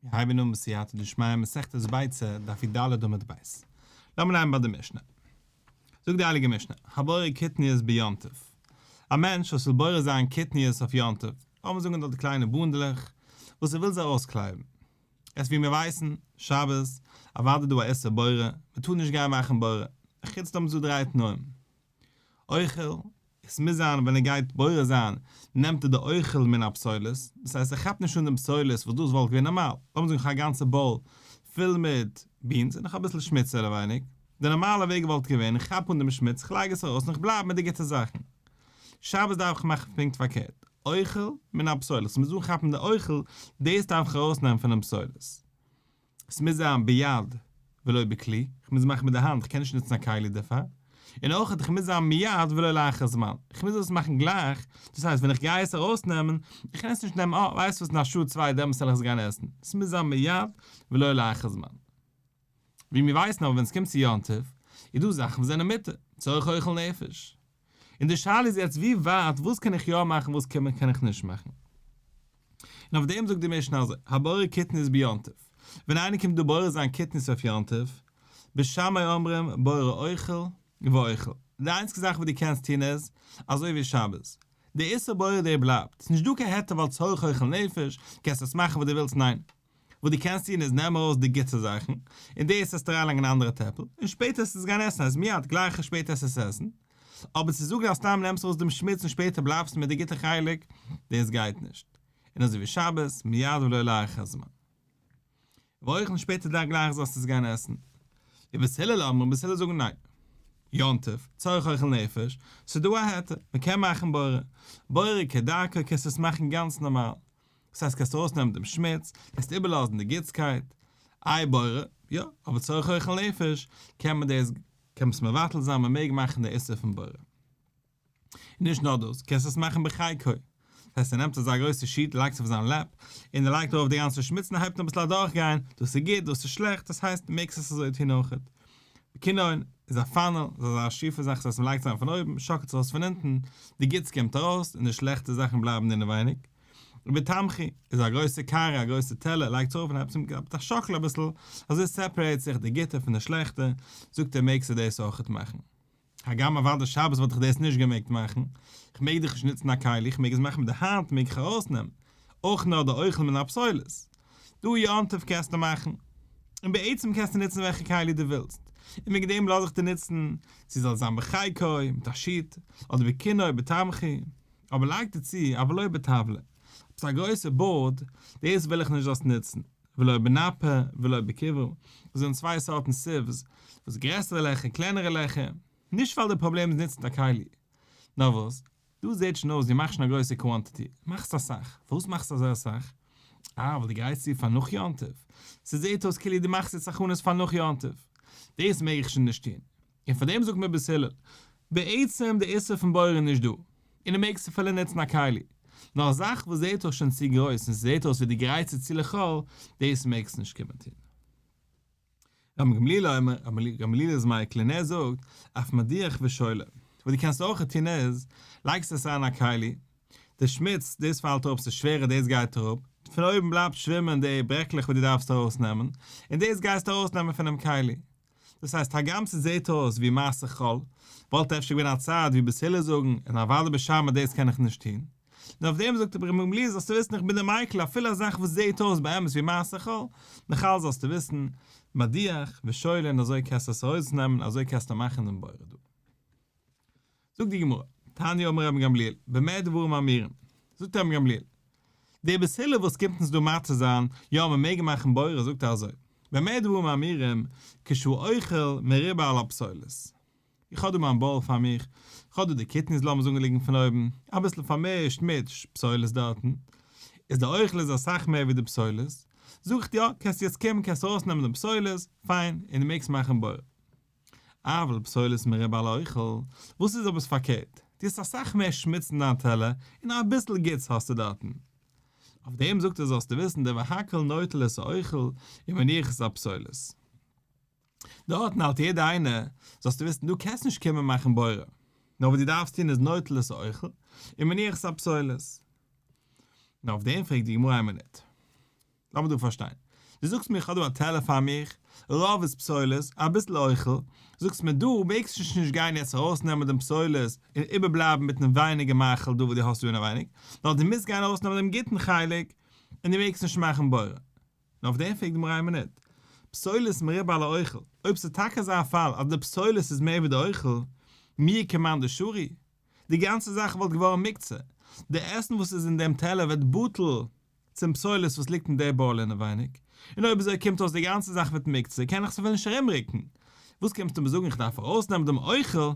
מיר הייבן אן בסייעתא דשמיא מסכת ביצה, דף י"ד עמוד ב'. לאמיר ליינען ביי די משנה. זאגט די הייליגע משנה, הבורר קטניות ביום טוב. א מענטש וואס וויל בורר זיין קטניות אויף יום טוב, לאמיר זאגן דארט די קליינע בונדלעך, וואס ער וויל זיי ארויסקלייבן. עס ווי מיר ווייסן, שבת, אוודאי דא א איסור בורר, מען טאר נישט גיין מאכן בורר, אחוץ דעם איז דא דריי תנאים. אוכל, עס מוז זיין ווען ער גייט בורר זיין נעמט ער די אוכל מן הפסולת, דאס הייסט ער כאפט נישט אן דעם פסולת וואס דאס וואלט געווען נארמאל, לאמיר זאגן איך האב א גאנצע bowl פול מיט beans און איך האב אביסל שמוץ אינעווייניג, די נארמאלע וועג וואלט געווען איך כאפ אן דעם שמוץ איך לייג עס ארויס און איך בלייב מיט די גוטע זאכן. שבת דארף איך מאכן פונקט פארקערט, אוכל מן הפסולת, איך מוז אנכאפן די אוכל, דאס דארף איך ארויסנעמען פונעם פסולת. עס מוז זיין ביד ולא בכלי, איך מוז מאכן מיט די האנט, איך קען נישט נוצן א כלי דערפאר, און אויך איך מוז זיין מיד ולא לאחר זמן, איך מוז עס מאכן גלייך, דאס הייסט ווען איך גיי עס ארויסנעמען, איך קען עס נישט נעמען אה ווייסט וואס אין א שעה צוויי דעמאלטס וועל איך עס גיין עסן, עס מוז זיין מיד ולא לאחר זמן. ווי מיר ווייסן אבער ווען עס קומט צו יום טוב, איז דא זאכן וואס זענען מותר, צורך אוכל נפש. און די שאלה איז יעצט ווי ווייט, וואס קען איך יא מאכן וואס קען איך נישט מאכן. און אויף דעם זאגט די משנה אזוי, הבורר קטניות ביום טוב, ווען איינער קומט דא בורר זיין קטניות אויף יום טוב, בית שמאי אומרים בורר אוכל ואוכל, די איינציגע זאך וואס דו קענסט טון איז, אזוי ווי שבת, די איסור בורר דער בלייבט, ס'איז נישט דא קיין היתר ווייל צורך אוכל נפש, קענסט עס מאכן וואס דו ווילסט ניין, וואס דו קענסט טון איז נעם ארויס די גוטע זאכן, און דאס וועסטו אריינלייגן אין א אנדערע טעפל, און שפעטער וועסטו עס גיין עסן, אז מיד גלייך שפעטער וועסטו עס עסן, אבער צו זאגן אז סתם נעמסט ארויס דעם שמוץ און שפעטער בלייבסטו מיט די גוטע חלק, דאס גייט נישט. און אזוי ווי שבת, מיד ולא לאחר זמן. ואוכל און שפעטער דאן גלייך זאלסטו עס גיין עסן. ובית הלל אומרים, בית הלל זאגן ניין. יום טוב, צורך אוכל נפש, ס'איז דא א היתר, מ'קען מאכן בורר. בורר כדרכו קענסטו עס מאכן גאנץ נארמאל. דאס הייסט קענסט ארויסנעמען דעם שמוץ, קענסט איבערלאזן די גוטסקייט, איי בורר, יא, אבער צורך אוכל נפש, קען מען דאס, קען מען עס מבטל זיין, מען מעג מאכן די איסור פון בורר. און נישט נאר דאס, קענסט עס מאכן בחיקו. דאס הייסט ער נעמט אזא גרויסע sheet, לייגט עס אויף זיין lap, און ער לייגט ארויף די גאנצע שמוץ און ער הייבט אן אביסל אדורכגיין, דאס איז גוט, דאס איז שלעכט, דאס הייסט מעגסט עס אזוי טון אויכעט. בכינון איז א funnel, איז אזא שיפע זאך, דאס הייסט מען לייגט עס אריין פון אויבן, שאקלט זיך אויס פון אונטן, די גוטס קומט ארויס און די שלעכטע זאכן בלייבן אינעווייניג. ובתמחוי איז א גרויסע קערה, א גרויסע טעלער, לייגט ארויף און הייבט אן א שאקל אביסל, אזוי separate זיך די גוטע פון די שלעכטע, זאגט ער מעגסטו דאס אויכעט מאכן. הגם אוודאי שבת וואלט איך דאס נישט געמעגט מאכן, איך מעג דאך נישט נוצן א כלי, איך מעג עס מאכן מיט די האנט, מעג איך ארויסנעמען, אויך נאר די אוכל מן הפסולת. דא יום טוב קענסטו מאכן. און בעצם קענסטו נוצן וועלכע כלי דו ווילסט, און וועגן דעם לאז איך דיר נוצן, צו זאל עס זיין בחיקו, מיט א sheet, אדער בכינון, בתמחוי. אבער לייג דערצו א ולא בטבלא, עפעס א גרויסע board, דאס וויל איך נישט זאלסט נוצן, ולא בנפה ולא בכברה, דאס זענען צוויי סארטן sieves, וואס גרעסערע לעכער קלענערע לעכער, נישט ווייל די פראבלעם איז נוצן א כלי, נאר וואס, דא זעט שוין אויס דו מאכסט שוין א גרויסע quantity, מאכסט אסאך, פארוואס מאכסטו אזוי אסאך? אה, ווייל דו גרייטסט צו פאר נאך יום טוב, ס'זעט אויס כאילו דו מאכסט יעצט הכנות פאר נאך יום טוב, דאס מעג איך שוין נישט טון, און פאר דעם זאגט מיר בית הלל, בעצם די איסור פון בורר איז נישט דא, און דו מעגסט אפילו נוצן א כלי, נאר א זאך וואס זעט אויס שוין צו גרויס און ס'זעט אויס ווי דו גרייטסט צו צו לחול, דאס מעגסטו נישט קומען טון. רבן גמליאל אומר, רבן גמליאל איז מיקל און ער זאגט, אף מדיח ושולה, וואס דו קענסט אויך טון איז, לייגסט עס אריין א כלי, די שמוץ, דאס פאלט אראפ, ס'איז שווערער דאס גייט אראפ, פון אויבן בלייבט שווימען די ברעקלעך וואס דו דארפסט ארויסנעמען, און דאס גייסטו ארויסנעמען פונעם כלי. דאס הייסט הגם ס'זעהט אויס ווי מעשה חול, וואלט אפשר געווען א צד ווי בית הלל זאגן, און אוודאי בית שמאי דאס קען איך נישט טון. נאר אויף דעם זאגט רבי גמליאל זאלסטו וויסן איך בין דער מיקל אפילו א זאך וואס זעהט אויס באמת ווי מעשה חול, נאכאלץ זאלסטו וויסן, מדיח ושולה און אזוי קענסטו עס ארויסנעמען אזוי קענסטו מאכן דעם בורר דא. זאגט די גמרא, תניא אמר רבן גמליאל, במה דברים אמורים? זאגט רבן גמליאל, דער בית הלל וואס קומט אונז דא מתיר זיין, יא מען מעג מאכן בורר, זאגט ער אזוי, במה דברים אמורים, כשהאוכל מרובה על הפסולת. איך האב דא מיין bowl פאר מיך, איך האב דא די קטניות לאמיר זאגן ליגן פון אויבן, אביסל פארמישט מיט פסולת דארטן, איז די אוכל איז אסאך מער ווי די פסולת, זאג איך יא, קענסט יעצט קומען קענסט ארויסנעמען די פסולת, פיין, און דו מעגסט מאכן בורר. אבל פסולת מרובה על האוכל, וואס איז אויב עס פארקערט, דו האסט אסאך מער שמוץ אין דיין טעלער און אביסל גוטס האסטו דארטן. אויף דעם זאגט ער זאלסטו וויסן דברי הכל נוטל את האוכל ומניח את הפסולת. דארטן האלט יעדער איינער, זאלסטו וויסן דו קענסט נישט קומען מאכן בורר, נאר וואס דו דארפסט טון איז נוטל את האוכל ומניח את הפסולת. נאר אויף דעם פרעגט די גמרא איין מינוט. לאמיר דא פארשטיין. דו זאגסט מיר איך האב דא א טעלער פאר מיך, רוב איז פסולת, אביסל אוכל, זאגסט מיר דו מעגסט נישט נישט גיין יעצט ארויסנעמען דעם פסולת און איבערבלייבן מיטן ווייניגער מאכל דא וואס דו האסט דא אינעווייניג, נאר דו מוזט גיין ארויסנעמען דעם גוטן חלק און דו מעגסט נישט מאכן בורר. און אויף דעם פרעגט די גמרא איין מינוט, פסולת מרובה על האוכל, אויב ס'איז טאקע אזא פאל אז די פסולת איז מער ווי די אוכל, מי איכא מאן דשרי, די גאנצע זאך וואלט געווארן מוקצה, די עסן וואס איז אין דעם טעלער ווערט בטל צום פסולת וואס ליגט אין די bowl אינעווייניג, און אויב אזוי קומט אויס די גאנצע זאך ווערט מוקצה, קען איך עס אפילו נישט ארומרוקן, וואס קומסטו מיר זאגן איך דארף ארויסנעמען דעם אוכל,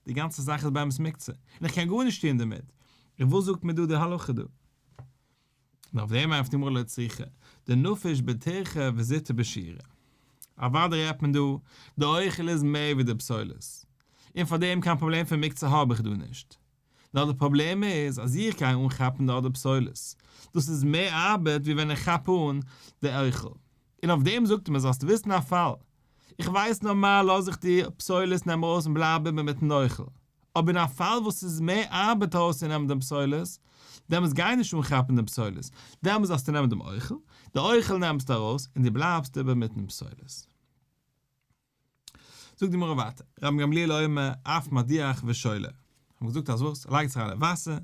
די גאנצע זאך איז באמת מוקצה, און איך קען גארנישט טון דערמיט, און וואס זאגט מיר דא די הלכה דא? און אויף דעם ענטפערט די גמרא לא צריכא, דנפיש בטירחא וזוטר בשיעורא. אוודאי רעדט מען דא, די אוכל איז מער ווי די פסולת, און פאר דעם קיין פראבלעם פון מוקצה האב איך דא נישט. נאר די פראבלעם איז אז איך גיי אנכאפן נאר די פסולת, דאס איז מער ארבעט ווי ווען איך כאפ אן די אוכל. און אויף דעם זאגט ער מיר זאלסט וויסן א פאל, איך ווייס נארמאל לאז איך די פסולת נעם ארויס און בלייב איבער מיטן אוכל, אבער אין א פאל וואס ס'איז מער ארבעט ארויסצונעמען דעם פסולת, דעמאלטס גיי נישט אנכאפן דעם פסולת, דעמאלטס זאלסטו נעמען דעם אוכל, די אוכל נעמסטו ארויס און דו בלייבסט איבער מיטן פסולת. זאגט די גמרא ווייטער, רבן גמליאל אומר אף מדיח ושולה, האבן געזאגט אז וואס, ער לייגט זיך אריין אין וואסער,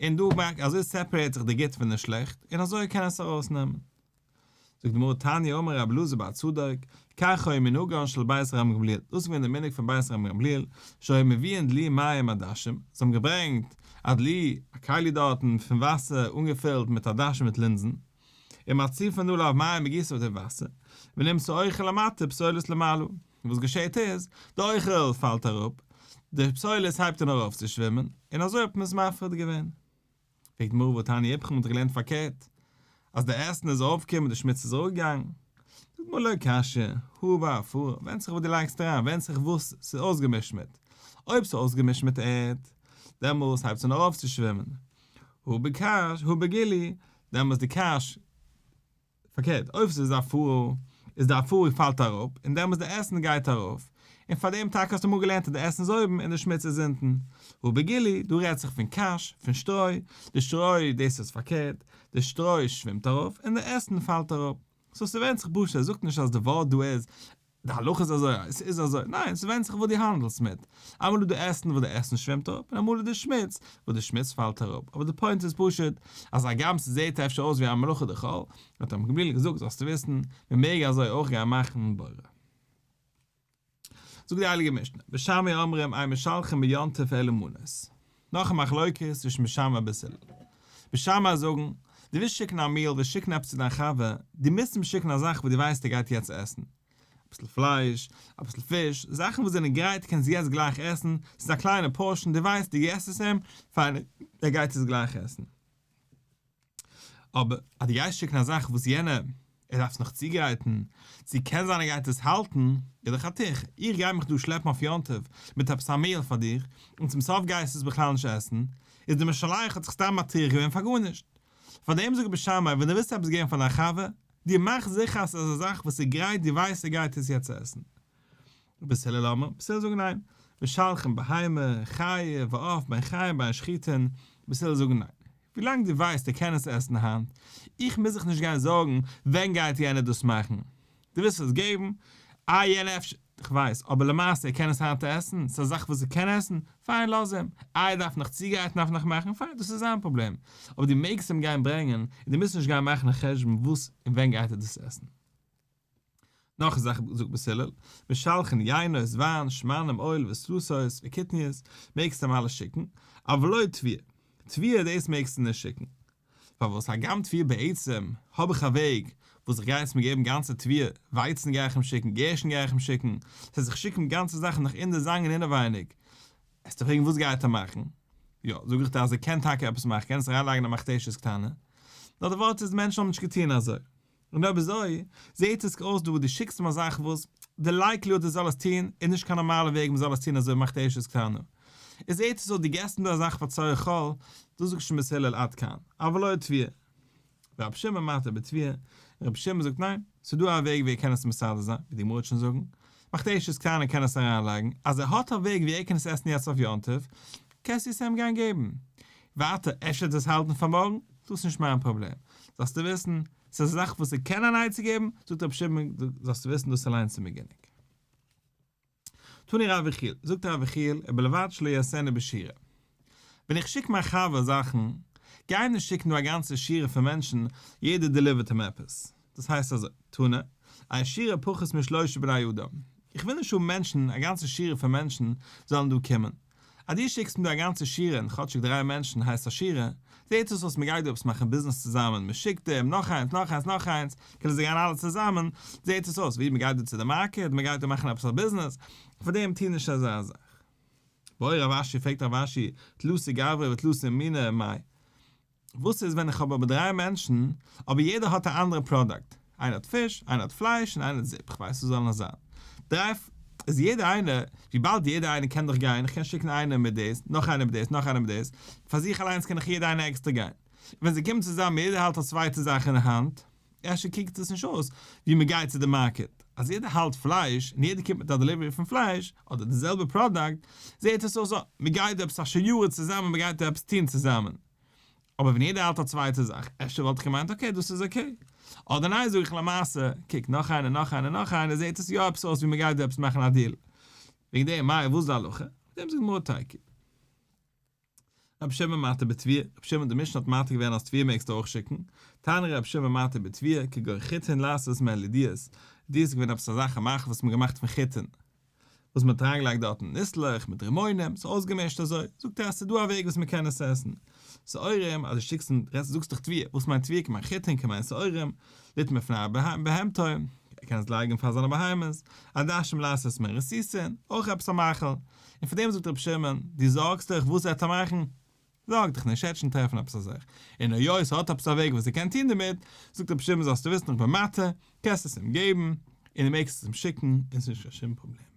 און דא מערק אזוי separate זיך די גוט פון די שלעכט, און אזוי קען ער עס ארויסנעמען. זאגט די גמרא תניא אמר רבי אלעזר בר צדוק, כך היה מנהגן של בית רבן גמליאל, דאס איז געווען די מנהג פון בית רבן גמליאל, שהיו מביאין דלי מים עדשים, זיי האבן געברענגט א דלי, א כלי דארטן פון וואסער אנגעפילט מיט עדשים מיט לינזן, ומציפין עליו מים מ'גיסט אויף די וואסער, ונמצא אוכל למטה פסולת למעלה, און וואס געשעהט איז, די אוכל פאלט אראפ, די פסולת הייבט אן ארויף צו שווימען, און אזוי האט מען עס מפריד געווען. פרעגט די גמרא והתניא איפכא מ'האט דאך געלערנט פארקערט, אז די עסן איז ארויפגעקומען און די שמוץ איז אראפגעגאנגען. זאגט די גמרא לא קשיא, הא בעפרה, ווענדט זיך וואס דו לייגסט אריין, ווענדט זיך וואס ס'איז אויסגעמישט מיט, אויב ס'איז אויסגעמישט מיט ערד, דעמאלס הייבט עס אן ארויפצושווימען, הא בקש, הא בגילוי, דעמאלס די קש, פארקערט, אויב ס'איז עפרה, איז די עפרה פאלט אראפ, און דעמאלס די עסן גייט ארויף, און פאר דעם טאקע האסטו אמאל געלערנט אז די עסן איז אויבן און די שמוץ איז אונטן. הא בגילוי, דא רעדט זיך פון קש, פון שטרוי, די שטרוי, דאס איז פארקערט, די שטרוי שווימט ארויף און די עסן פאלט אראפ. so ס'ווענדט זיך פשוט, ער זאגט נישט אז די ווארט דא איז די הלכה איז אזוי, עס איז אזוי, ניין, ס'ווענדט זיך וואס דו האנדלסט מיט, אמאל איז דא עסן וואס די עסן שווימט אראפ, און אמאל איז דא שמוץ וואס די שמוץ פאלט אראפ, אבער די point איז פשוט, אז הגם ס'זעהט אפשר אויס ווי א מלאכה דחול, האט רבן גמליאל געזאגט זאלסטו וויסן, מ'מעג אזוי אויך גיין מאכן בורר. זאגט די הייליגע משנה, בית שמאי אומרים אין משלחין ביום טוב אלא מנות. נאך א מחלוקת צווישן בית שמאי און בית הלל. בית שמאי זאגן, דו ווילסט שיקן א meal, ווילסט שיקן עפעס צו דיין חבר, דו מוזט אים שיקן א זאך וואס דו ווייסט ער גייט יעצט עסן. אביסל פלייש, אביסל פיש, זאכן וואס זענען גרייט קענסט יעצט גלייך עסן, ס'איז א קליינע portion, דו ווייסט דו געסט עס אים, פיין, ער גייט עס גלייך עסן. אבער אז דו גייסט שיקן א זאך וואס יענער ער דארף עס נאך צוגרייטן, צו קען זיין ער גייט עס האלטן, איז דאך א טירחא, איך גיי מיך דא שלעפן אויף יום טוב מיט עפעס א meal פאר דיר, און צום סוף גייסטו עס בכלל נישט עסן, איז דער משלח האט זיך סתם מטריח געווען פאר גארנישט. פאר דעם זאגט בית שמאי, ווען דו ווילסט עפעס געבן פאר דיין חבר, דו מאך זיכער אז ס'איז א זאך וואס איז גרייט, דו ווייסט ער גייט עס יעצט עסן. בית הלל אומרים, בית הלל זאגן ניין, משלחין בהמה, חיה, ועוף, בין חיים בין שחוטין, בית הלל זאגן ניין. ווילאנג דו ווייסט ער קען עס עסן היינט, איך מוז זיך נישט גיין זארגן ווען גייט יענער דאס מאכן. דו ווילסט עס געבן, איי יענער אפשר, כ'ווייס, אבער למעשה ער קען עס היינט עסן, ס'איז א זאך וואס ער קען עסן, פיין לאז אים, איי ער דארף נאך צוגרייטן דארף נאך מאכן, פיין דאס איז זיין פראבלעם, אבער דו מעגסט אים גיין ברענגען, און דו מוזט נישט גיין מאכן א חשבון וואס און ווען גייט ער דאס עסן. נאך א זאך זאגט בית הלל, משלחין יינות, וויין, שמנים, oil, וסלתות, וקטניות, מעגסטו אים אלעס שיקן, אבל לא תבואה, תבואה דאס מעגסטו נישט שיקן. פארוואס הגם תבואה בעצם האב איך א וועג וואס איך גיי יעצט מיר געבן גאנצע תבואה, ווייצן גיי איך אים שיקן, גערשטן גיי איך אים שיקן, ס'הייסט איך שיק אים גאנצע זאכן נאך אין די זאנגען אינעווייניג, וועסטו פרעגן וואס גייט ער מאכן? יא, זאג איך דיר אז ער קען טאקע עפעס מאכן, קען עס אריינלייגן אין א מכתשת קטנה, נאר די ווארט איז מענטשן האבן נישט געטון אזוי. און אויב אזוי, זעהט עס אויס דא דו שיקסט אים א זאך וואס די likelihood ער זאל עס טוהן איז נישט קיין נארמאלע וועג מ'זאל עס טוהן אזוי מכתשת קטנה. עס זעהט עס אויס דו געסט אים דא א זאך פאר צורך חול, דאס זאגט שוין בית הלל עד כאן, אבל לא תבואה. רבי שמעון מתיר בתבואה, רבי שמעון זאגט ניין, ס'איז דא א וועג ווי ער קען עס מסדר זיין, ווי די גמרא וועט שוין זאגן, מכתשת קטנה קען עס אריינלייגן, אז ער האט א וועג ווי ער קען עס עסן יעצט אויף יום טוב, קענסטו עס אים גיין געבן. ווייטער, אפשר וועט ער עס האלטן פאר מארגן? דאס איז נישט מיין פראבלעם. זאלסטו וויסן, ס'איז א זאך וואס ער קען אן עצה געבן, זאגט רבי שמעון, זאלסטו וויסן דאס אליינס איז מיר גענוג. תני רב יחיאל, זאגט רב יחיאל, ובלבד שלא יעשנו בשורה. ווען איך שיק מיין חבר זאכן, גיי איך נישט שיקן דא א גאנצע שורה פון מענטשן, יעדער דעליווערט אים עפעס. דאס הייסט אזוי, תנא, אין שורה פחות משלושה בני אדם. איך וויל נישט האבן מענטשן, א גאנצע שורה פון מענטשן זאלן דא קומען. אז דו שיקסט מיר דא א גאנצע שורה און כאטשיג דריי מענטשן הייסט א שורה, זעהט עס אויס מ'גייט דא עפעס מאכן ביזנעס צוזאמען, מ'שיקט אים נאך איינס, נאך איינס, נאך איינס, כאילו זיי גייען אלע צוזאמען, זעהט עס אויס ווי מ'גייט דא צו די מארקעט, מ'גייט דא מאכן עפעס א ביזנעס, פארדעם טוה נישט אזא זאך. בעי רב אשי פרעגט רב אשי, תלתא גברי ותלתא מיני מאי? וואס איז ווען איך האב אבער דריי מענטשן, אבער יעדער האט א אנדערע פראדאקט, איינער האט פיש, איינער האט פלייש, און איינער האט זופ, כ'ווייס וואס זאל נאר זיין. דריי איז יעדער איינער, וויבאלד יעדער איינער קען דאך גיין, איך קען שיקן איינער מיט דאס, נאך איינער מיט דאס, נאך איינער מיט דאס, פאר זיך אליינס קען דאך יעדער איינער עקסטער גיין. ווען זיי קומען צוזאמען יעדער האלט א צווייטע זאך אין די האנט, אפשר קוקט עס נישט אויס ווי מען גייט צו די מארקעט, אז יעדער האלט פלייש און יעדער קומט מיט א דעליווערי פון פלייש, אדער די זעלבע פראדאקט, זעט עס אויס מען גייט דא עפעס א שיעור צוזאמען, מען גייט דא עפעס טון צוזאמען. אבער ווען יעדער האלט א צווייטע זאך, אפשר וואלט איך געמיינט okay דאס איז okay. אדער ניין זאג איך למעשה, קוק נאך איינער נאך איינער נאך איינער זעט עס יא עפעס אויס ווי מען גייט דא עפעס מאכן א deal. וועגן דעם מאי וואס איז די הלכה? וועגן דעם זאגט גמרא תיקו. רבי שמעון מתיר בתבואה, רבי שמעון די משנה האט מתיר געווען אז תבואה מעגסטו אויך שיקן, תניא רבי שמעון מתיר בתבואה, כגון חיטין לעשות מהן לודיות, לודיות איז געווען עפעס א זאך א מאכל וואס מען האט געמאכט פון חיטין, וואס מען האט אריינגעלייגט דארטן ניסלעך מיט רימונים, ס'איז אויסגעמישט אזוי, זאגט ער אז ס'איז דא א וועג וואס מען קען עס עסן, שעורים, אז דו שיקסט און רעדסט זאגסט דאך תבואה, וואס מיינט תבואה כמיין חיטין כמיין שעורים, ליתן בפני בהמתו, ער קען עס לייגן פאר זיינע בהמות, עדשים לעשות מהן רסיסין, אויך עפעס א מאכל, און פאר דעם זאגט רבי שמעון, דו זארגסט דיך וואס ער וועט מאכן? זארג דיך נישט, ער וועט שוין טרעפן עפעס א זאך, און היות ער האט עפעס א וועג וואס ער קען טון דערמיט, זאגט רבי שמעון זאלסטו וויסן איך בין מתיר, קענסט עס אים געבן, און דו מעגסט עס אים שיקן, און ס'איז נישט קיין שום פראבלעם.